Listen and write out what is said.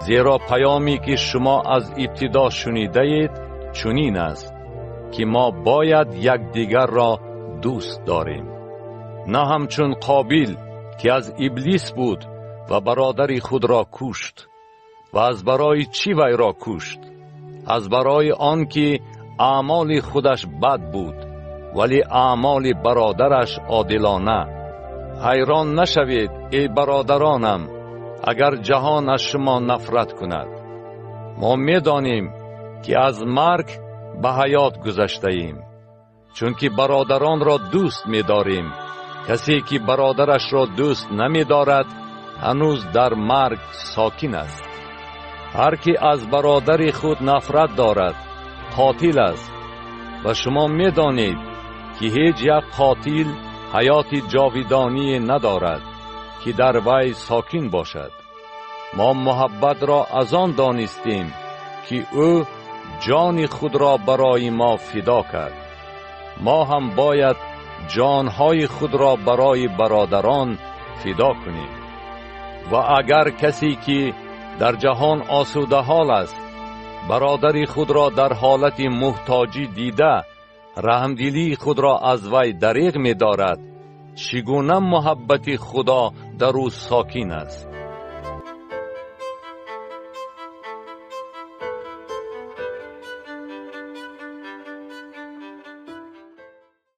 Зеро паёме ки шумо аз ибтидо шунидаед, чунин аст, ки мо бояд якдигарро дӯст дорем. На ҳамчун Қобил, ки аз Иблис буд ва бародари худро кушт. Ва аз барои чӣ вайро кушт? Аз барои он ки аъмоли худаш бад буд, вале аъмоли бародараш одилона. Ҳайрон нашавед, эй бародаронам, агар ҷаҳон аз шумо нафрат кунад. Мо медонем, ки аз марг ба ҳаёт гузаштаем, чунки бародаронро дӯст медорем. Касе ки бародарашро дӯст намедорад, ҳанӯз дар марг сокин аст. Ҳар ки аз бародари худ нафрат дорад, қотил аст. Ва шумо медонед, ки ҳеҷ як қотил ҳаёти ҷовидонӣ надорад, ки дар вай сокин бошад. Мо муҳаббатро аз он донистем, ки ӯ ҷони худро барои мо фидо кард. Мо ҳам бояд ҷонҳои худро барои бародарон фидо кунем. Ва агар касе ки дар ҷаҳон осудаҳол аст, бародари худро дар ҳолати муҳтоҷӣ дида, раҳмдилии худро аз вай дареғ медорад, чӣ гуна муҳаббати Худо дар ӯ сокин аст?